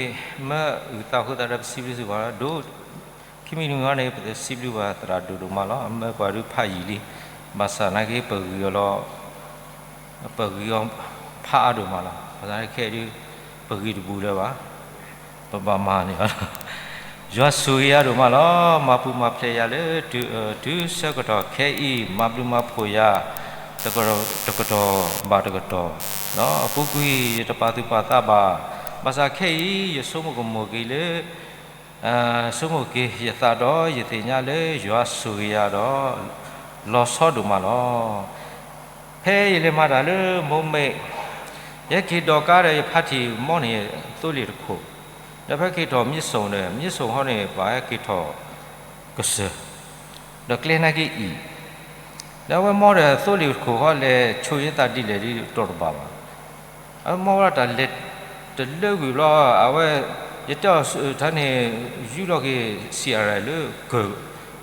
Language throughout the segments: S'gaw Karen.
မ့ၢ်အုၣ်သးအဃိသတးဒီး ပစံးဘျုးစ့ၢ်ကီးဒီး ခံမံၤတမံၤန့ၣ် ပစံးဘျုးဘၣ်သရၣ်ဒိၣ်ဒိၣ်မးလီၤ. မ့ၢ်ပှၤဒုးဖးယံာ်လံ, ဘၣ်ဆၣ်နာ်က့ ပဂံၢ်အီၤလီၤ, ပဂံၢ်အီၤဖးအါဒိၣ်မးလီၤ. ဘၣ်ဆၣ်နာ်က့ခဲအံၤဒုး ပဂံၢ်တဘူးလၢၤဘၣ်, ပဘၣ်မၤန့ၢ်အီၤလီၤ. ယွၤဆိၣ်ဂ့ၤယၤဒိၣ်မးလီၤ. မၤပူၤမၤဖျဲးယၤလၢ တုၤဆၢကတီၢ်ခဲအံၤ, မၤဘျုးမၤဖှိၣ်ယၤ တကတီၢ်ဘၣ်တကတီၢ်, ဒီးအပူၤကွံာ်ယတပာ်သူၣ်ပာ်သးဘၣ်. ဘၣ်ဆၣ်ခဲအံၤ ယဆိကမိၣ်က့ၤလၢ ဆိကမိၣ်က့ၤယသးဒီး ယသ့ၣ်ညါလၢယွၤဆိၣ်ဂ့ၤယၤဒီး လီၤဆီဒိၣ်မးလီၤ. ဖဲယလဲၤမၤတၢ်လၢမိၢ်မ့ၢ်, ယဟဲက့ၤဒိးကါဒီး ယဖးထံၣ်မီန့ၣ် သိလ့ၣ်တခိၣ်, ဒီးဖဲက့ၤထီၣ်မံစိၣ်ဒီး မံစိၣ်ဃီန့ၣ် ပှၤဟဲက့ၤထီၣ်ကစၢၢ်, ဒီးကျဲနာ်က့အံၤ, ဒီးအဝဲမီဒီးသိလ့ၣ်တခိၣ်ဃီလဲၤဆိၣ်ယသးဒ်လဲၣ်ဒ်တီၢ်တဘၣ်ဘၣ်. အဝဲမီဝဲဒၣ်တၢ်လဲၤတလၢကွံာ်ဘျီ, အဝဲ ယတဲအီၤတၢ်န့ၣ် ယူလီၤက့ၤ စံးအရၢၣ်လၢကၢၢ်,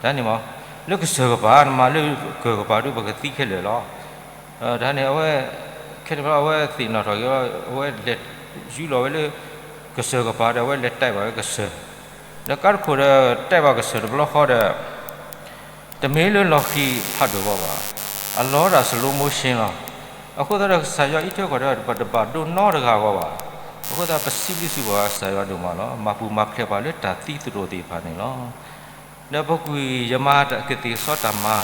တၢ်န့ၣ်မး လၢကစၢၢ်ကပၤ, နမၤလၢကၢၢ်ကပၤဒုး ပကသံခဲလၢာ်လီၤ. တၢ်န့ၣ်အဝဲ, ခဲန့ၣ်ဘျီအဝဲသ့ၣ်နီၣ်ထီၣ်က့ၤ, အဝဲလဲၤယူလီၤဝဲလၢ ကစၢၢ်ကပၤဒီး အဝဲလဲၤတဲာ်ဘၣ်ဝဲကစၢၢ်, ဒီးကါတခိၣ်ဒီးတဲာ်ဘၣ်ကစၢၢ်တဘျီဃီဒီး တမ့ၢ်လၢလီၤဃံၤဖးဒိၣ်ဂီၢ်ဘၣ်, အလီၤတၢ် slow motion လီၤ. အဃိသတးဒီး ကစၢ်ယွၤအံးထွဲကွၢ်ထွဲ ပတဘၣ်ဒိနီတဂၤဂီၢ်ဘၣ်. အဃိသတး ပစံးဘျုးစ့ၢ်ကီးကစၢ်ယွၤဒိၣ်မးလီၤ. မၤပူၤမၤဖျဲးပှၤလၢတၢ်သံသတြိာ်သ့ၣ်တဖၣ်န့ၣ်လီၤ. ဒီးပကွၢ်ယမၤကသ့ၣ်ကစီတၢ်မၤ,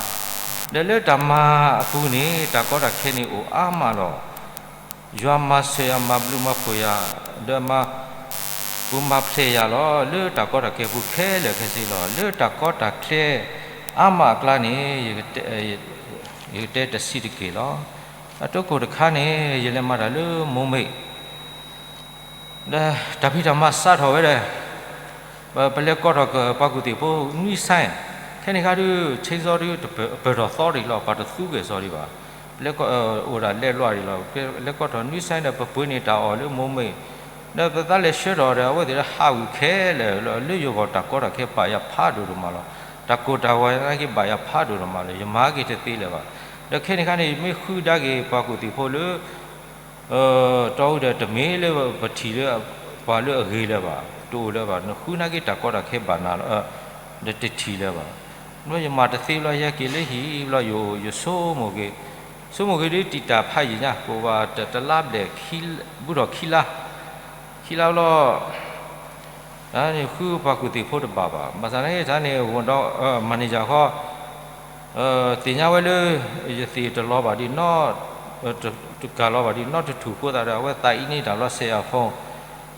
ဒီးလၢတၢ်မၤအပူၤန့ၣ် တၢ်ကီတၢ်ခဲန့ၣ်အိၣ်အါမးလီၤ. ယွၤမၤစၢၤယၤ မၤဘျုးမၤဖှိၣ်ယၤ, ဒီးမၤပူၤမၤဖျဲးယၤလီၤ. လၢတၢ်ကီတၢ်ခဲပူၤခဲလၢာ်ခဲဆ့လီၤ. လၢတၢ်ကီတၢ်ခဲအါမးအကျါန့ၣ် ယကတဲတဆံးတက့ၢ်လီၤ. အတိခိၣ်တခါန့ၣ် ယလဲၤမၤတၢ်လၢမိၢ်မ့ၢ် ဒီးတၢ်ဖံးတၢ်မၤစးထီၣ်ဝဲဒီး ပလဲၤကိးထီၣ်ပှၤကူၣ်သ့ၣ်ဖိနွံစဲ, ခဲန့ၣ်ခါဒုး chainsaw ဒုးပၢၢ်ထီၣ်သီဒံးလီၤ, ပှၤတသူက့ၤစီၤဒံးဘၣ်. ပလဲၤအိၣ်ဒၣ်လဲၤလွးဒံးလီၤ, ပလဲၤကိးထီၣ်နွံစဲဒီး ပပှ့ၤန့ၢ်တၢ်အီၣ်လၢမိၢ်မ့ၢ်, ဒီးပသးလဲၤဆှၢထီၣ်ဒီး အဝဲသ့ၣ်ဟးဝံၤခဲလၢာ်လီၤ. လၢယဂီၢ်တၢ်ကီတၢ်ခဲဘၣ်ယၤဖးဒိၣ်ဒိၣ်မးလီၤ. တၢ်ကိၢ်တၢ်ဂီၤနာ်က့ဘၣ်ယၤဖးဒိၣ်ဒိၣ်မးလီၤ. ယမၤက့ၤတသ့လၢၤဘၣ်. ဒီးခဲန့ၣ်ခါန့ၣ် ယမ့ၢ်ဃုဒၣ်က့ၤပှၤကူၣ်သ့ၣ်ဖိလၢ တီအူဒီး တမ့ၢ်လၢပထံၣ်လၢပှၤလၢအဂ့ၤလၢၤဘၣ်, တအိၣ်လၢၤဘၣ်, နဃုနာ်က့တၢ်ကီတၢ်ခဲဘၣ်နၤလီၤ, ဒီးတထံၣ်လၢၤဘၣ်. ဘျီယမၤတသ့ဘျီ ယဟဲက့ၤလၢဟံၣ်ဘျီ ယအိၣ်ယဆိကမိၣ်က့ၤ, ဆိကမိၣ်က့ၤဒ်တံာ်တာ်ဖးယံာ်ညါ ကိးဘၣ်တလါဘျဲၣ် ဘူးထီၣ်ခံလါ, ခံလါဘျီ တၢ်န့ၣ်ဃုပှၤကူၣ်သ့ၣ်ဖိတဘၣ်ဘၣ်. ဘၣ်ဆၣ်နာ်က့တၢ်န့ၣ် ဝံၤဒီး manager ဃီ သ့ၣ်ညါဝဲလၢ ယသ့ၣ်တလီၤဘၣ်ဒံးနီတ, တကၤလီၤဘၣ်ဒံးနီတထူၣ်အဃိသတးဒီး အဝဲသးအံၤန့ၢ်တၢ်ဘျီ စဲးယၤ phone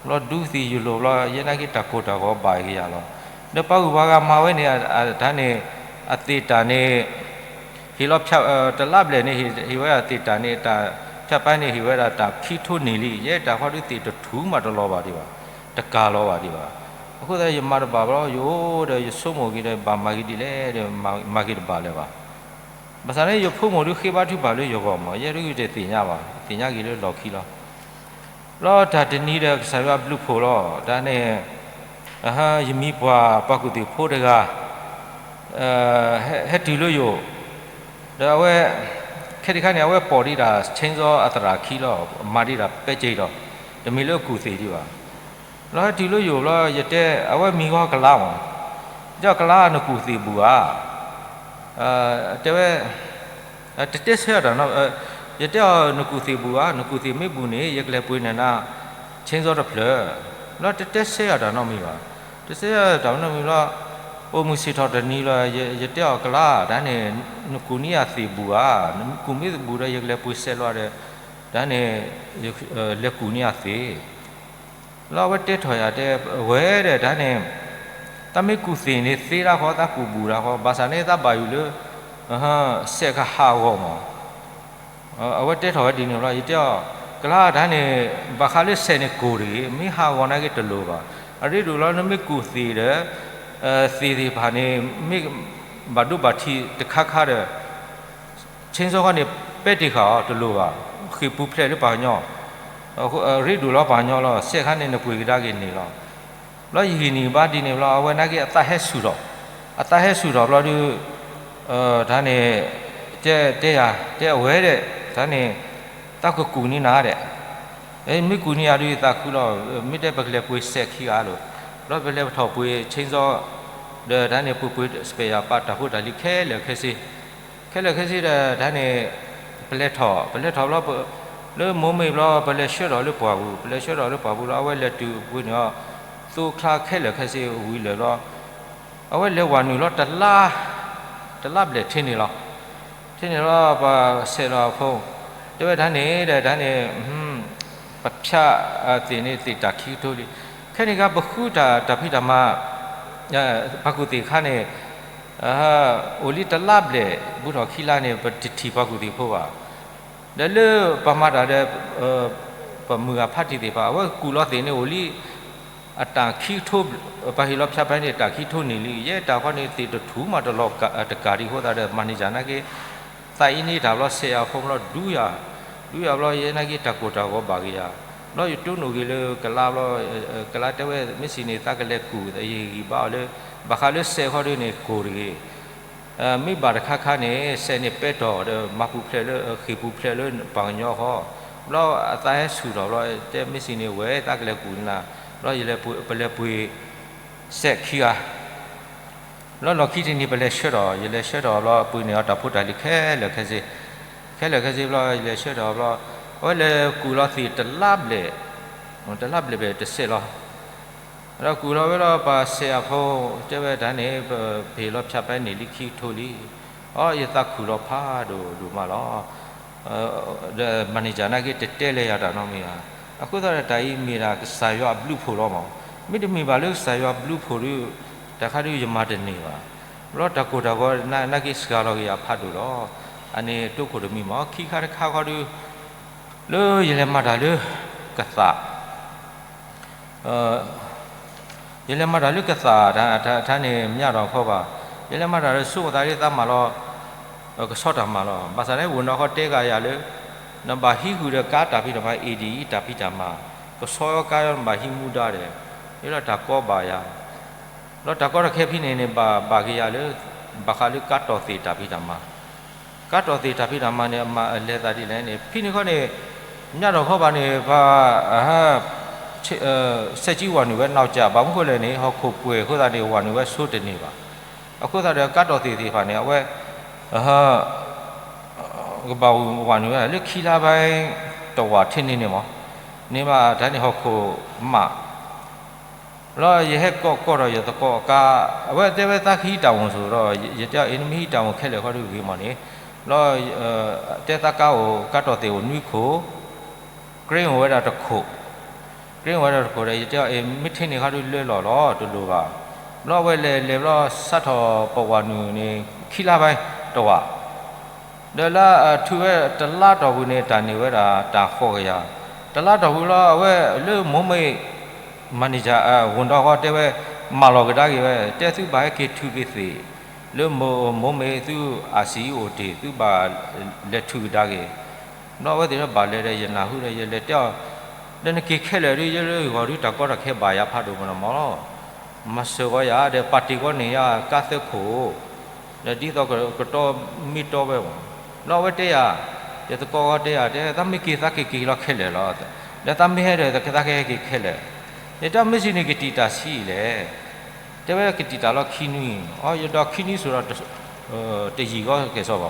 ဘျီဒူသံယလိာ်ဘျီ ယဲနာ်က့တၢ်ကိၢ်တၢ်ဂီၤဘၣ်က့ၤယၤလီၤ. ဒီးပှၤဂုၤပှၤဂၤမၤဝဲန့ၣ် တၢ်န့ၣ် အသ့ၣ်တၢ်န့ၣ် ဟ့ၣ်လီၤဖၠး, တလါဘျဲၣ်န့ၣ် ဟ့ၣ်ဝဲဒၣ်သ့ၣ်တၢ်န့ၣ် တၢ်ဖၠးပာ်န့ၣ် ဟ့ၣ်ဝဲဒၣ်တၢ်ခံထိၣ်န့ၢ်လံ, ယဲတၢ်ဃီဒုသ့ၣ်တထူၣ်မးတလီၤဘၣ်ဒံးဘၣ်, တကၤလီၤဘၣ်ဒံးဘၣ်. အဃိသတးယမၤတဘၣ်ဘျီ ယအိၣ်ဒီးယဆိကမိၣ်က့ၤဒီး ဘၣ်မၤက့ၤဒ်လဲၣ်ဒီး မၤက့ၤတဘၣ်လၢၤဘၣ်. ဘၣ်ဆၣ်န့ၣ် ယဖိမုၣ်ဒုးဃ့ဘါထုကဖၣ်လၢယဂီၢ်မး ယဲဒုးတသ့ၣ်ညါဘၣ်, သ့ၣ်ညါက့ၤလၢလီၢ်ခံလီၤ. ဘျီတၢ်တနံၤဒီးကစၢ်ယွၤဘျုးဖှိၣ်လီၤ. တၢ်န့ၣ် ယမံၤပှၢ်ပှၤကူၣ်သ့ၣ်ဖိတဂၤ ဟဲတုၤလၢယအိၣ်, ဒီးအဝဲ ခဲတခါန့ၣ် အဝဲပိာ်ဒံးတၢ် chainsaw အသရၣ်ခံလီၤ, မၤဒံးတၢ်ပဲက့ၤဒီး တမ့ၢ်လၢအကူၣ်သ့ၣ်ဒံးဘၣ်. ဘျီဟဲတုၤလၢယအိၣ်ဘျီ ယတဲ အဝဲမံၤဂီၤကလါမး, ယတဲကလါနကူၣ်သ့ၣ်ဘူးဧါ, တဲဝဲ တတဲဆၢတၢ်နီတမံၤ, ယတဲအီၤနကူၣ်သ့ၣ်ဘူးဧါ, နကူၣ်သ့ၣ်မ့ၢ်ဘူးန့ၣ် ယကလဲၤပှ့ၤန့ၢ်နၤ chainsaw တဖျၢၣ်, ဘျီတတဲဆၢတၢ်နီတမံၤဘၣ်. တတဲဆၢတၢ်နီတမံၤဘျီ အိၣ်မုၢ်ဆ့ၣ်ထီၣ်တနံၤလီၤ, ယတဲအီၤကလါ တၢ်န့ၣ် နကူၣ်န့ၢ်ယၤသ့ၣ်ဘူးဧါ, နကူၣ်မ့ၢ်သ့ၣ်ဘူးဒီး ယကလဲၤပှ့ၤဆဲးလီၤဒီး တၢ်န့ၣ် လဲၤကူၣ်န့ၢ်ယၤသ့ၣ် လီၤအဝဲတဲထီၣ်ယၤတဲ ဝဲဒီးတၢ်န့ၣ် တၢ်မ့ၢ်ကူၣ်သ့ၣ်န့ၣ်သ့ဒၣ်ဃီ တၢ်ကူၣ်ဘူးဒၣ်ဃီ ဘၣ်ဆၣ်န့ၣ် တၢ်ဘၣ်ယိၣ်လၢ စဲးကဟးဂီၤမး. အဝဲတဲထီၣ်ဝဲဒ်န့ၣ်လီၤ, ယတဲအီၤ ကလါတၢ်န့ၣ် ဘၣ်ဃးလၢစဲးန့ၣ်ကိၢ်တဂ့ၤ, မ့ၢ်ဟးဂီၤနာ်က့တလိၤဘၣ်. အရ့ဒိၣ်လီၤ နမ့ၢ်ကူၣ်သ့ၣ်ဒီး သ့ၣ်သ့ၣ်တဖၣ်န့ၣ် မ့ၢ်ဘၣ်ဒိဘၣ်ထံးတခါခါဒီး chainsaw ဃီန့ၣ် ပဲတ့ၢ်ဃာ်အီၤတလိၤဘၣ်, ဃ့ၢ်ပူၤဖျဲးလၢပှၤကညီ, အရ့ဒိၣ်လီၤပှၤကညီလီၤ, စဲးခါန့ၣ် နပှ့ၤကဒါက့ၤန့ၣ်လီၤ. ဘျီယဟံၣ်န့ၣ်ဘၣ်ဒ်န့ၣ်ဘျီ အဝဲနာ်က့အသးဟဲဆူၣ်ထီၣ်, အသးဟဲဆူၣ်ထီၣ်ဘျီဒုး တၢ်န့ၣ် တဲ တဲယၤ တဲအဝဲဒီး တၢ်န့ၣ် တၢ်ကကူၣ်န့ၢ်နၤဒီး မ့ၢ်ကူးန့ၢ်ယၤဒုးယသးခုလီၤ, မ့ၢ်တဲပကလဲၤပှ့ၤစဲးခံဂၤလိၤ, ဘျီပလဲၤထီၣ်ပှ့ၤ chainsaw ဒီးတၢ်န့ၣ် ပှ့ၤပှ့ၤစပဲးယၤပာ်တၢ်ဖိတၢ်လံၤခဲလၢာ်ခဲဆ့, ခဲလၢာ်ခဲဆ့ဒီးတၢ်န့ၣ် ပလဲၤထီၣ် ပလဲၤထီၣ်ဘျီ လၢမိၢ်မ့ၢ်ဘျီ ပလဲၤဆှၢထီၣ်လၢပှၢ်ပူၤ ပလဲၤဆှၢထီၣ်လၢပှၢ်ပူၤလီၤ အဝဲလဲၤတုၤပှ့ၤန့ၢ်အီၤ သိချါခဲလၢာ်ခဲဆ့ဝံၤလၢာ်လီၤ, အဝဲလဲၤဝၤနုာ်လီၤ တလါဘျဲၣ်ထံန့ၣ်လီၤ, ထံန့ၣ်လီၤ ပှၤဆဲးလီၤအဖိ, တဲဝဲတၢ်န့ၣ်ဒီးတၢ်န့ၣ် ပဖၠးသ့ၣ်န့ၣ်သ့ၣ်တၢ်ခံကထိလံ, ခဲန့ၣ်ခါပဃုတၢ်တၢ်ဖံးတၢ်မၤ ပှၤကူၣ်သ့ၣ်ခါန့ၣ် အိၣ်လံတလါဘျဲၣ် ဘူးထီၣ်ခံလါန့ၣ် ပတထံၣ်ပှၤကူၣ်သ့ၣ်ဖိဘၣ်, ဒီးလၢပှၤမၤတၢ်ဒီး ပမုၢ်ဂၤဖးတံၢ်သ့ၣ်တဖၣ် အဝဲကူၣ်လီၤသ့ၣ်န့ၣ်အိၣ်လံ အတၢ်ခံကထိ, ပှၤဟ့ၣ်လီၤဖၠးဖဲန့ၣ် တၢ်ခံကထိန့ၣ်လံ ယဲတၢ်ခီန့ၣ်သ့ၣ်တထူၣ်မးတလီၤတကးဒံးအဃိသတးဒီး manager နာ်က့ သးအံၤန့ၣ်တၢ်ဘျီစဲးအဖိဘျီဒူယၤ, ဒူယၤဘျီ ယဲနာ်က့တၢ်ကိၢ်တၢ်ဂီၤဘၣ်ဂ့ၤယၤ, ဘျီယတိၢ်နီၣ်ဂ့ၤလၢကလါဘျီ, ကလါတဲဝဲ မ့ၢ်စံးန့ၣ် သးကလဲၤကူၣ် ယဟ့ၣ်ဂံၢ်ဘါအီၤလၢ ဘၣ်ဃးလၢစဲးခီဒုန့ၣ် ကိၢ်တဂ့ၤ မ့ၢ်ဘၣ်တခါခါန့ၣ် စဲးန့ၣ်ပဲတၢ်ဒီး မၤပူၤဖျဲးလၢ ဃ့ၢ်ပူၤဖျဲးလၢပှၤကညီဃီ, ဘျီအသးဟဲဆူၣ်ထီၣ်ဘျီ တဲမ့ၢ်စံးန့ၣ် ဝဲသးကလဲၤကူၣ်နၤ, ဘျီပလဲၤပှ့ၤ စဲးခံဂၤ, ဘျီလီၢ်ခံတနံၤ ပလဲၤဆှၢထီၣ် ယလဲၤဆှၢထီၣ်ဘျီ ပှ့ၤန့ၢ်အီၤတၢ်ဖိတၢ်လံၤခဲလၢာ်ခဲဆ့, ခဲလၢာ်ခဲဆ့ဘျီ ယလဲၤဆှၢထီၣ်ဘျီ, အဝဲလဲၤကူၣ်လီၤသ့ၣ်တလါဘျဲၣ်, တလါဘျဲၣ်ဘျဲၣ်တစဲးလီၤ ဒီးကူၣ်လီၤဝဲလီၤ ပှၤစဲးအဖိ တဲဝဲတၢ်န့ၣ် ပဟ့ၣ်လီၤဖၠးဖဲန့ၣ်လံခံကထိလံ, အီ ယသးခုၣ်လီၤဖးဒိၣ်ဒိၣ်မးလီၤ, ဒီး manager နာ်က့တတဲလၢယၤတၢ်နီတမံၤဘၣ်, အဃိသတးဒီးတၢ်အံၤမ့ၢ်ဒၣ်ကစၢ်ယွၤအဘျုးအဖှိၣ်လီၤမး, မ့တမ့ၢ်ဘၣ်လၢကစၢ်ယွၤအဘျုးအဖှိၣ်ဒီး တၢ်ခါဒုးယမၤတန့ၢ်ဘၣ်, ဘျီတၢ်ကိၢ်တၢ်ဂီၤနာ်က့စှၤလီၤက့ၤယၤဖးဒိၣ်လီၤ, အန့ၣ်တိခိၣ်တမံၤမး ခံခါတခါခီဒုး လၢယလဲၤမၤတၢ်လၢကသး ယလဲၤမၤတၢ်လၢကသး တၢ်န့ၣ်မးဒီးခီဘၣ်, ယလဲၤမၤတၢ်လၢဆိကမိၣ်သးလၢသးမၤလီၤ ကဆီတၢ်မၤလီၤ, ဘၣ်ဆၣ်န့ၣ် ဝ့ၢ်နီၢ်ဃီတဲဂၤယၤလၢ နဘၣ်ဟံးဃုာ်ဒီးကါတၢ်ဖံးတၢ်မၤ အ့ၣ်ဒံၣ်အံၤတၢ်ဖံးတၢ်မၤ, ကဆီကါနဘၣ်ဟံးမူဒါဒီး ယလီၤတၢ်ကီဘၣ်ယၤ, လီၤတၢ်ကီတၢ်ခဲဖဲန့ၣ်န့ၣ် ဘၣ်ဘၣ်က့ၤယၤလၢ ဘၣ်ဃးလၢကါတီၢ်သ့ၣ်တၢ်ဖံးတၢ်မၤ ကါတီၢ်သ့ၣ်တၢ်ဖံးတၢ်မၤန့ၣ် အမၤအလဲၤသးဒ်လဲၣ်န့ၣ် ဖဲန့ၣ်ခီန့ၣ် ညါဒီးခီဘၣ်န့ၣ် ပှၤ စဲးကံဝၤနုာ်ဝဲနီၢ်ကၠး ဘၣ်မနုၤဃိလဲၣ်န့ၣ် ဟီၣ်ခိၣ်ပှဲၤအဃိသတးန့ၣ် ဝၤနုာ်ဝဲဆိတန့ၢ်ဘၣ်. အဃိသတးဒီး ကါတီၢ်သ့ၣ်သ့ၣ်တဖၣ်န့ၣ် အဝဲ ကဘၣ်ဝၤနုာ်ဝဲလၢခံလါဘၣ် တဝာ်ထဲန့ၣ်န့ၣ်မး, န့ၣ်ဘၣ်တၢ်န့ၣ်ဟီၣ်ခိၣ်မး လီၤယဟဲကိးကီးဒီးယသကိးအကါ, အဝဲတဲဝဲသးကဟံးတၢ်မူၤစိၤဒီး ယတဲအီၤအ့ နမ့ၢ်ဟံးတၢ်မူၤခဲလၢာ်ခီဒုးဂ့ၤမးန့ၣ်, လီၤ တဲသးကါအိၣ် ကါတီၢ်သ့ၣ်အိၣ်နွံခိၣ်, ကရ့အိၣ်ဝဲဒၣ်တခိၣ်, ကရ့အိၣ်ဝဲဒၣ်တခိၣ်ဒီး ယတဲအီၤအ့ မ့ၢ်ထဲန့ၣ်ခီဒုးလၢလီၢ်လီၤ တလိၣ်ဘၣ်. ဘျီအဝဲလဲၤလဲၤဘျီ စးထီၣ်ပဝၤနုာ်န့ၣ် ခံလါဘၣ် တဝာ် ဒီးလၢအထုးဝဲတလါတီၢ်ပူၤန့ၣ် တၢ်န့ၢ်ဝဲဒၣ်တၢ်ဃိးကယၤ, တလါတီၢ်ပူၤလီၤ အဝဲလၢမိၢ်မ့ၢ် manager ဝ့ၢ်နီၢ်ဃီတဲဝဲ မၢလီၤကဒါက့ၤဝဲ တဲသုဘၣ်ဟဲက့ၤထုးက့ၤသ့ၣ် လၢမိၢ်မ့ၢ်သု အစံးအိၣ်တ့ၢ် သုဘၣ်လဲၤထုးကဒါက့ၤ, ဘျီအဝဲသ့ၣ်တဖၣ်ဘၣ်လဲၤဒီးယနၢ်ဟူဒီး ယလဲၤတဲအီၤ, ဒီးနက့ၤခဲလၢာ်ဒုး ယလၢယဂီၢ်ဒုး တၢ်ကီတၢ်ခဲဘၣ်ယၤဖးဒိၣ်မးလီၤမးလီၤ. မၤစၢၤဂီၤယၤဒီး ပာ်တ့ၢ်ကီန့ၢ်ယၤကါသၢခိၣ်, ဒီးဒ်သိးကတီမ့ၢ်တီဝဲမး, ဘျီအဝဲတဲယၤ, ယသကိးဂီၤတဲယၤ တဲသးမ့ၢ်က့ၤသးက့ၤက့ၤလီၤခဲလၢာ်လီၤ, ဒီးသးမ့ၢ်ဟဲဒီးသးကဟဲက့ၤခဲလၢာ်, ယတဲမ့ၢ်စံးန့ၣ်ကတံာ်တၢ်ဆံးလဲၣ် တဲဝဲကတံာ်တၢ်လီၤခံနွံ, အီ ယဒီးခံနွံစိၤဒီး တယံာ်ကီကဲၤစီဘၣ်မး, တယံာ်ကဲၤ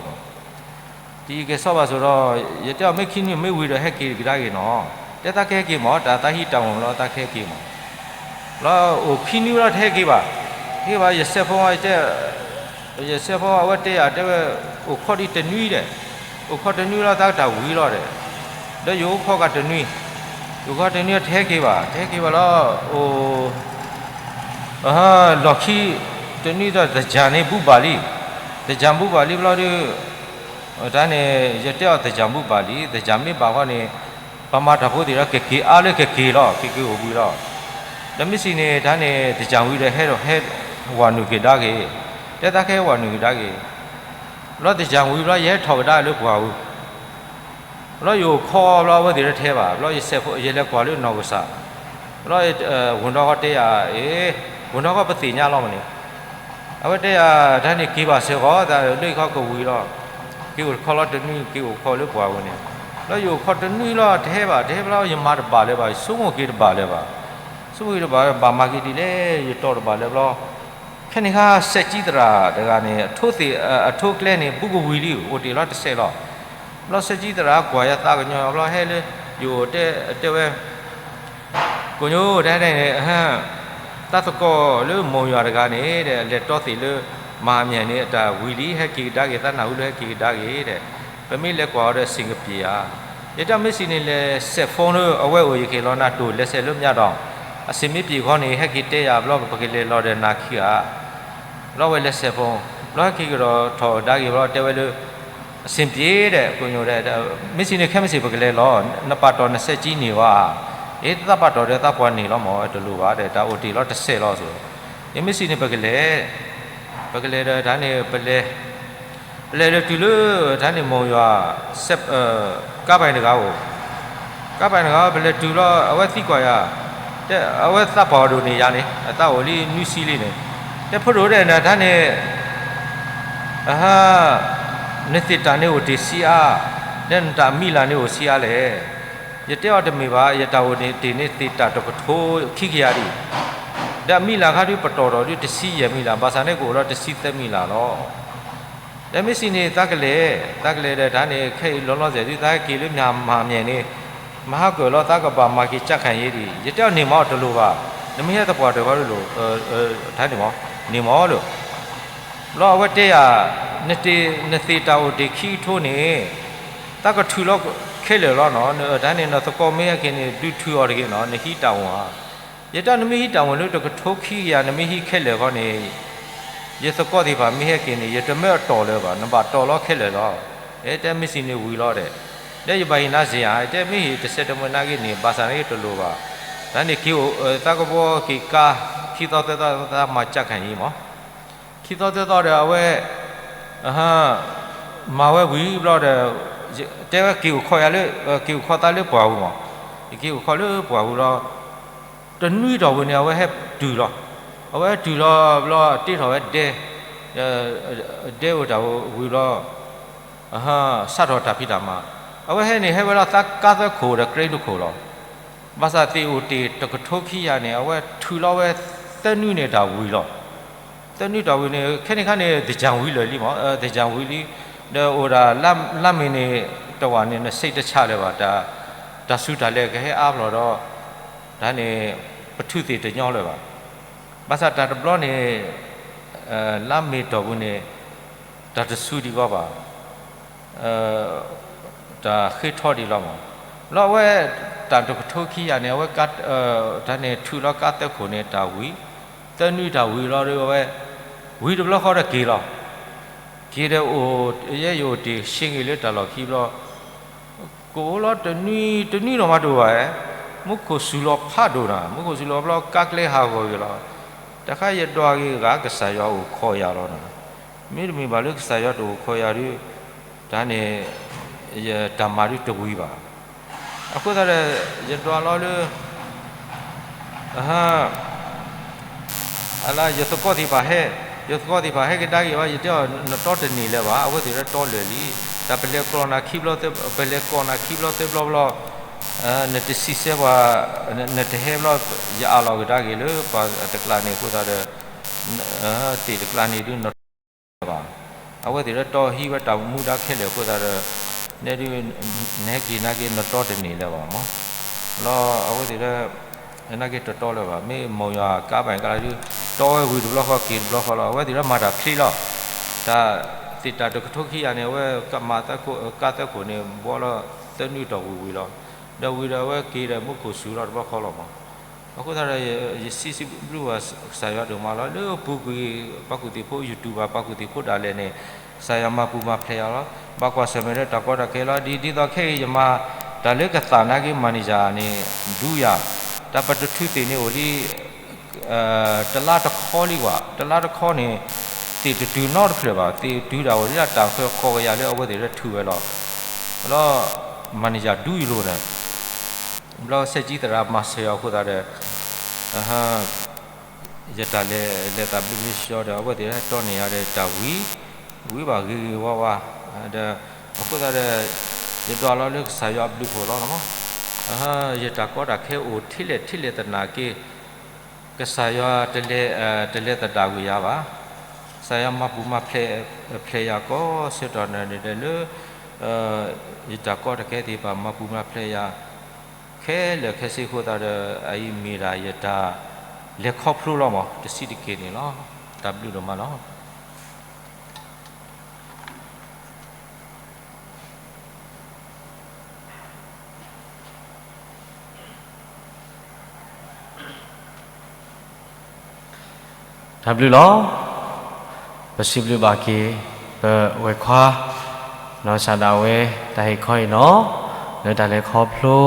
စီဘၣ်စိၤဒီး ယတဲအီၤမ့ၢ်ခံနွံမ့ၢ်ဝံၤဒီးဟဲက့ၤကဒါက့ၤနီၤ, တဲသးကဟဲက့ၤမး တၢ်သးဟံးတၢ်မူၤလီၤ သးကဟဲက့ၤမး, လီၤအိၣ်ခံနွံလီၤတဟဲက့ၤဘၣ်, ဟဲက့ၤဘၣ် ယစဲးဖိ ယစဲးဖိအဝဲတဲယၤတဲဝဲ အိၣ်ခိးဒံးတနွံဒီး, အိၣ်ခိးတနွံလီၤ သးကတၢ်ဝံၤလီၤဒီး, ဒီးယအိၣ်ခိးကတနွံ, ယအိၣ်ခိးတနွံတဟဲက့ၤဘၣ် တဟဲက့ၤဘၣ်လီၤ, အိၣ် လီၢ်ခံတနွံဒီး သၢၣ်ကၠၢ်န့ၣ်ဘူးဘၣ်လံ, သၢၣ်ကၠၢ်ဘူးဘၣ်လံဘျီဒီး, တၢ်န့ၣ် ယတဲအီၤသၢၣ်ကၠၢ်ဘူးဘၣ်လံ သၢၣ်ကၠၢ်မ့ၢ်ဘၣ်ဃီန့ၣ်, ပှၤမၤတၢ်ဖိသ့ၣ်ဒီးကက့ၤအါလၢကက့ၤလီၤ ကက့ၤအိၣ်ဘှံးလီၤ, ဒီးမ့ၢ်စံးန့ၣ် တၢ်န့ၣ် သၢၣ်ကၠၢ်ဝံၤဒီးဟဲဒီးဟဲဝၤနုာ်က့ၤဒါက့ၤ, တဲသးကဟဲဝၤနုာ်က့ၤဒါက့ၤ, ဘျီသၢၣ်ကၠၢ်ဝံၤဘျီ ယဟဲထီၣ်ကဒါလၢပှၢ်ပူၤ ဘျီယအိၣ်ခိးဘျီအဝဲသ့ၣ်တထဲဘၣ် ဘျီယလဲၤကွၢ်လၢနီၢ်ကစၢ်, ဘျီ ဝ့ၢ်နီၢ်ဃီတဲယၤ အ့ ဝ့ၢ်နီၢ်ဃီပသ့ၣ်ညါလီၤမးန့ၣ်, အဝဲတဲယၤ တၢ်န့ၣ်က့ၤဘၣ်စ့ၢ်ကီး သးလၢယခီကဝံၤလီၤ, က့ၤအိၣ်တခီလီၤတနွံ က့ၤအိၣ်ခိးလၢပှၢ်ပူၤန့ၣ်, ဘျီယအိၣ်ခီတနွံလီၤ တဟဲဘၣ်, တဟဲဘၣ်လီၤ ယမၤတဘၣ်လၢၤဘၣ်, ယဆိကမိၣ်က့ၤတဘၣ်လၢၤဘၣ်, ဆိကမိၣ်က့ၤတဘၣ်လၢၤ ဘၣ်မၤက့ၤဒ်လဲၣ် ယတီၢ်တဘၣ်လၢၤဘျီ, ခဲန့ၣ်ခါ စဲးကၠံသရၣ်တဂၤန့ၣ် အထိသ့ၣ် အထိကျဲန့ၣ် ဘူးကဝံၤလံ အိၣ်တ့ၢ်လီၤတစဲးလီၤ. ဘျီစဲးကၠံသရၣ်ကွၢ်ယၤသးကညီၤဘျီဟဲလၢ ယအိၣ်တဲ တဲဝဲ ကိညိ တဲန့ၣ် တၢ်သကိးလၢမိၢ်ယွၤတဂၤန့ၣ် ဒီးလဲၤတီသ့ၣ်လၢ မၤအမၠဲၣ်န့ၣ် အတၢ်ဝံၤလံ ဟဲက့ၤကဒါက့ၤ သးနၢ်ဟူလၢဟဲက့ၤကဒါက့ၤဒီး ပမ့ၢ်လဲၤကွၢ်အီၤဒီးအဆ့ၣ်ကပ့ၤဧါ. ယတဲမ့ၢ်စံးန့ၣ် လဲၤစဲးဖိလၢအဝဲအိၣ်ယက့ၤလီၤနၤတိၢ် လဲၤစဲးလၢမၠးဒီး အဆ့ၣ်မ့ၢ်ပ့ၤခီန့ၣ် ဟဲက့ၤတဲယၤဘျီ ပကလဲၤလီၤဒီးနၤခံဂၤ ဘျီဝဲလဲၤစဲးဖိ, ဘျီဟဲက့ၤကဒီးထီၣ်ကဒါက့ၤဘျီတဲဝဲလၢ အဆ့ၣ်ပ့ၤဒီး ကိညိ ဒီး မ့ၢ်စံးန့ၣ် ခဲမုၢ်ဆ့ၣ်ပကလဲၤလီၤ, နပာ်တီၢ်နစဲးကၠံန့ၢ်ဝဲဧါ. အ့ သးပာ်တီၢ်ဒီးသးပှၢ်န့ၢ်လီၤမၢ် တလိၣ်ဘၣ်ဒီး တၢ်အိၣ်တ့ၢ်လီၤတစဲးလီၤစ့ၢ်, ယမ့ၢ်စံးန့ၣ် ပကလဲၤ, ပကလဲၤဒီးတၢ်န့ၣ် ပလဲၤ ပလဲၤဒီးတုၤလၢ တၢ်န့ၣ်မိၢ်ယွၤ ကါပၤတဂၤအိၣ်, ကါပၤတဂၤ ပလဲၤတုၤလီၤ အဝဲသံကွၢ်ယၤ, တဲအဝဲသးပှၢ်အီၤဒိၣ်န့ၢ်ယၤန့ၣ် အသးအိၣ်လံနွံဆံလံန့ၣ်, တဲဖိဒိၣ်ဒဲးနတၢ်န့ၣ် နသ့ၣ်တၢ်န့ၣ်အိၣ်တ့ၢ်ဆံးအါ, ဒီးနတၢ်မံၤလၢ်န့ၣ်အိၣ်ဆံးအါလဲၣ်. ယတဲအီၤတမ့ၢ်ဘၣ် ယတၢ်အိၣ်န့ၣ်တ့ၢ်န့ၣ်သ့ၣ်တၢ်တကထိခံကယၤဒံး, ဒီးအမံၤလၢ်ခါဒုးပတီၢ်ထီၣ်ဒုးတဆံယဲၢ်မံၤလၢ် ဘၣ်ဆၣ်န့ၣ်ကအိၣ်လီၤတဆံသၢမံၤလၢ်လီၤ. ဒီးမ့ၢ်စံးန့ၣ် သးကလဲၤ, သးကလဲၤဒီးတၢ်န့ၣ် ခဲအံၤလီၤလီၤဆဲးဒုး သးဟဲက့ၤလၢမၤမၠဲၣ်န့ၣ် မၤဟးကၢၣ်လီၤ သးကဘၣ်မၤက့ၤကၠၢ်ခၣ်ယ့ဒံး, ယတဲအီၤန့ၢ်မးတလိၣ်ဘၣ်, နမ့ၢ်ဟဲသပှၢ်တဂၤလၢလိၤ, တၢ်န့ၣ်မး, န့ၢ်မးလၢ ဘျီအဝဲတဲယၤ, နသ့ၣ်တၢ်အိၣ်တ့ၢ်ခံကထိန့ၣ် သးကထုးလီၤခဲလၢာ်လီၤနီၤ, တၢ်န့ၣ် နသကိးမ့ၢ်ဟဲက့ၤန့ၣ် ဒုးထုးအီၤတဂ့ၤနီၤ, နဟံးတၢ်အီၣ်ဧါ. ယတဲနမ့ၢ်ဟံးတၢ်အီၣ်လၢတကထိခံကယၤ နမ့ၢ်ဟံးခဲလၢာ်ခီန့ၣ် ယသကိးသ့ၣ်တဖၣ်မ့ၢ်ဟဲက့ၤန့ၣ် ယတမၢအတီၢ်လၢၤဘၣ်, နဘၣ်တီၢ်လီၤခဲလၢာ်လီၤ. အဲ တဲမ့ၢ်စံးန့ၣ်ဝံၤလီၤဒီး, ဒီးယဘၣ်ဟ့ၣ်နၤစ့ၢ်ဧါ, တဲမ့ၢ်ဟ့ၣ်တစဲးတမှဲၤနာ်က့န့ၣ် ဘၣ်ဆၣ်န့ၣ်တလိၣ်ဘၣ်, တၢ်န့ၣ်က့ၤအိၣ်သးကဘီက့ၤကါ ခံသီသၢသီသးမၤကၠၢ်ခၣ်ယ့မး ခံသီသၢသီဒီးအဝဲ မၤဝဲဝံၤဘျီဒီး တဲဝဲက့ၤအိၣ်ခိးယၤလၢ က့ၤအိၣ်ခိးသးလၢပှၢ်ပူၤမး, ယက့ၤအိၣ်ခိးလၢပှၢ်ပူၤလီၤ. တနွံတီၢ်ပူၤန့ၣ် အဝဲဟဲတုၤလီၤ. အဝဲဟဲတုၤလီၤဘျီ တ့ထီၣ်ဝဲဒဲ ဒဲအိၣ်တၢ်ဝံၤဘျီ စးထီၣ်တၢ်ဖံးတၢ်မၤ, အဝဲဟဲန့ၣ် ဟဲဝဲလီၤသးကါသၢခိၣ်ဒီး ကြဲတခိၣ်လီၤ. ဘၣ်ဆၣ်သ့ၣ်အိၣ်တ့ၢ်တကထိခံကယၤန့ၣ် အဝဲထုးလီၤဝဲသၢနွံန့ၣ်တၢ်ဝံၤလီၤ. သၢနွံတၢ်ဝံၤန့ၣ် ခဲန့ၣ်ခါန့ၣ် သၢၣ်ကၠၢ်ဝံၤလၢာ်လံမး, သၢၣ်ကၠၢ်ဝံၤလံ, ဒီးအိၣ်ဒၣ်လါမ့ၤန့ၣ် တဝာ်န့ၣ် နစ့တဆးလၢၤဘၣ်, တၢ်စူၤတၢ်လဲၤကဟဲအါဖျိးဒီး တၢ်န့ၣ် ပထုးသ့ၣ်တညီလၢၤဘၣ်. ဘၣ်ဆၣ်တၢ်တဘျီန့ၣ် လါမ့ၤတီၢ်ပူၤန့ၣ် တၢ်တစူၤဒံးဘၣ်ဘၣ် တၢ်ဃ့ထီဒံးလီၤမး. လီၤအဝဲ တၢ်တကထိခံကယၤန့ၣ် အဝဲ တၢ်န့ၣ်ထုးလီၤကါသၢခိၣ်န့ၣ် တၢ်ဝံၤ, သၢနွံတၢ်ဝံၤလီၤဒီး အဝဲ ဝံၤတဘျီဃီဒီးက့ၤလီၤ. က့ၤဒီးအိၣ် ယဲယအိၣ်တ့ၢ်ဆ့ဂ့ၤလၢတၢ်လီၢ်ခံဘျီ ကအိၣ်လီၤတနွံ တနွံနီၢ်မးတအိၣ်ဘၣ်, မူခိၣ်စူၤလီၤဖးဒိၣ်နၤ, မူခိၣ်စူၤလီၤဘျီကါကျဲဟးဂီၤက့ၤလီၤ. တခါယဒွးက့ၤဂၤ ကစၢ်ယွၤအိၣ်ခိးယၤလီၤနၤ, မ့တမ့ၢ်ဘၣ်လၢကစၢ်ယွၤတအိၣ်ခိးယၤဒီး တၢ်န့ၣ် ယတၢ်မၤဒုးတဝံၤဘၣ်. အဃိသတးဒီး ယဒွးလီၤလၢ အလၢ ယသကိးသ့ၣ်တဖၣ်ဟဲ, ယသကိးသ့ၣ်တဖၣ်ဟဲကဒါက့ၤဘၣ် ယတဲအီၤ နတီတန့ၢ်လၢၤဘၣ်, အဝဲသ့ၣ်လၢတီလၢာ်လံ, တၢ်ပလဲၤကျီၢ်နၤခံဘျီ, ပလဲၤကိးနၤခံဘျီသၢဘျီဘျီ, နတစံးဆၢပှၤ, နတဟဲဘျီ, ယအးလီၤကဒါက့ၤလၢပှၤတကျါန့ၣ်အဃိသတးဒီး သ့ၣ်တကျါန့ၣ်ဒုးနတီတန့ၢ်လၢၤဘၣ်. အဝဲသ့ၣ်လၢတီဟံးဝဲတၢ်မူဒါခဲလၢာ်အဃိသတးဒီး နဲဒုး နဟဲက့ၤနာ်က့ နတီတန့ၢ်လၢၤဘၣ်မး. လီၤအဝဲသ့ၣ်လၢ နာ်က့တတီလၢၤဘၣ်, မ့ၢ်မိၢ်ယွၤကါပၤကါလၢဒုး တီဝဲဝံၤတဘျီဃီက့ၤတဘျီဃီလီၤ. အဝဲသ့ၣ်လၢမၤတၢ်ချ့လီၤ. တၢ်သ့ၣ်တၢ်တကထိခံကယၤန့ၣ် အဝဲမၤကါသၢခိၣ်န့ၣ် ဘှီလီၤသၢနွံတီၢ်ဝံၤဝံၤလီၤ. ဒီးဝံၤဒီးအဝဲက့ၤဒီးမူခိၣ်စူၤလီၤတဘျီဃီလီၤမး. အဃိသတးဒီး ယစံးဘျုးဘၣ်ကစၢ်ယွၤဒိၣ်မးလီၤ. လၢပူၤကွံာ် ပှၤကူၣ်သ့ၣ်ဖိ YouTube ဘၣ် ပှၤကူၣ်သ့ၣ်ဖိဒၣ်လဲာ်န့ၣ် ကစၢ်ယွၤမၤပူၤမၤဖျဲးယၤလီၤ. ဘၣ်ကွၢ်ဆၢၣ်မဲာ်လၢတၢ်ကီတၢ်ခဲလီၤ. ဒ် ဒ်သိးခဲအံၤယမၤ တၢ်လၢကသၣ်နာ်က့ manager န့ၣ် ဒူယၤ, တၢ်ပတထုးသ့ၣ်န့ၣ်အိၣ်လံ တလါတခီလံကွၢ်, တလါတခီန့ၣ် သ့ၣ်တတုၤနီတဖျၢၣ်ဘၣ်, သ့ၣ်တုၤဒၣ်ဝဲဒၣ်တၢ်ဃၢဃီကယၤလၢအဝဲသ့ၣ်လၢထုးဝဲလီၤ. လီၤ manager ဒူယလိၤန့ၣ် ဘျီစဲးကၠံသရၣ်မၤစၢၤအီၤအဃိသတးဒီး ယတၢ်လဲၤလဲၤသးဘျ့ဘျ့ဆှီဒီး အဝဲသ့ၣ်ဟဲတီန့ၢ်ယၤဒီးတၢ်ဝံၤ ဝံၤဘၣ်ဂ့ၤဂ့ၤဝါဝါ ဒီး အဃိသတးဒီး ယဒွးလီၤလၢကစၢ်ယွၤအဘျုးအဖှိၣ်လီၤ. ယတၢ်ကီတၢ်ခဲအိၣ်ထံလဲၣ်ထံလဲၣ်သနာ်က့ ကစၢ်ယွၤတလဲၤသဒၣ်ကွံာ်ယၤဘၣ်. ကစၢ်ယွၤမၤပူၤမၤဖျဲးယၤကိးဆၢကတီၢ်န့ၣ်ဒီးလၢ ယတၢ်ကီတၢ်ခဲသ့ၣ်တဖၣ် မၤပူၤမၤဖျဲးယၤ ခဲလၢာ်ခဲဆ့အဃိသတးဒီး အအံၤမ့ၢ်ဒၣ်ယတၢ်လဲၤခီဖျိလီၤမး တဆံးတက့ၢ်န့ၣ်လီၤ. တၢ်ဘျုးဒိၣ်မးလီၤ. တၢ်ဘျုးလီၤ. ပစံးဘျုးဘၣ်က့ၤ ပဝဲၢ်ခွါ နီၢ်စၢ်ဒၣ်ဝဲ တၢ်ဟ့ၣ်ခီအံၤနီၤ လၢတၢ်လဲၤခီဖျိ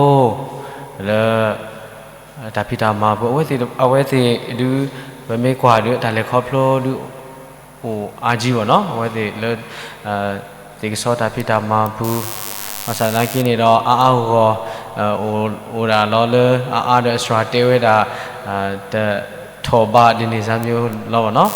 လၢ တၢ်ဖံးတၢ်မၤပူၤ အဝဲသ့ၣ်ဒုး ပမ့ၢ်ကွၢ်ဒုး တၢ်လဲၤခီဖျိဒုး အိၣ်အါကံဘၣ်နီၤ အဝဲသ့ၣ်လၢ သ့ၣ်ကဆီတၢ်ဖံးတၢ်မၤပူၤ ဘၣ်ဆၣ်သနာ်က့န့ၣ်ဒီး အါအါဂီၢ်ဂီၢ် အိၣ်ဒၣ်လီၤလၢ အါအါဒီးအစှၤတဲဝဲဒၣ် တထီၣ်ဘးဒ်န့ၣ်စၢ်မံၤလီၤဘၣ်နီၤ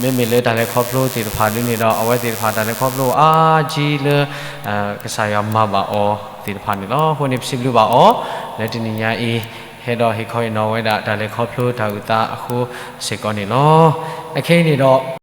မ့မ့ၢ်လၢတၢ်လဲၤခီဖျိသ့ၣ်တဖၣ်ဒ်န့ၣ်ဒီး အဝဲသ့ၣ်တဖၣ်တၢ်လဲၤခီဖျိအါကံလၢ ကစၢ်ယွၤမၤဘၣ်အီၤသ့ၣ်တဖၣ်န့ၣ်လီၤ. အဃိန့ၣ် ပစံးဘျုးဘၣ်အီၤ လၢတနံၤညါအံၤ ဟဲဒီးဟ့ၣ်ခီအံၤနီၤဝဲဒၣ် တၢ်လဲၤခီဖျိတၢ်အုၣ်သးအဃိစ့ၢ်ကီးန့ၣ်လီၤ. အခဲအံၤန့ၣ်ဒီး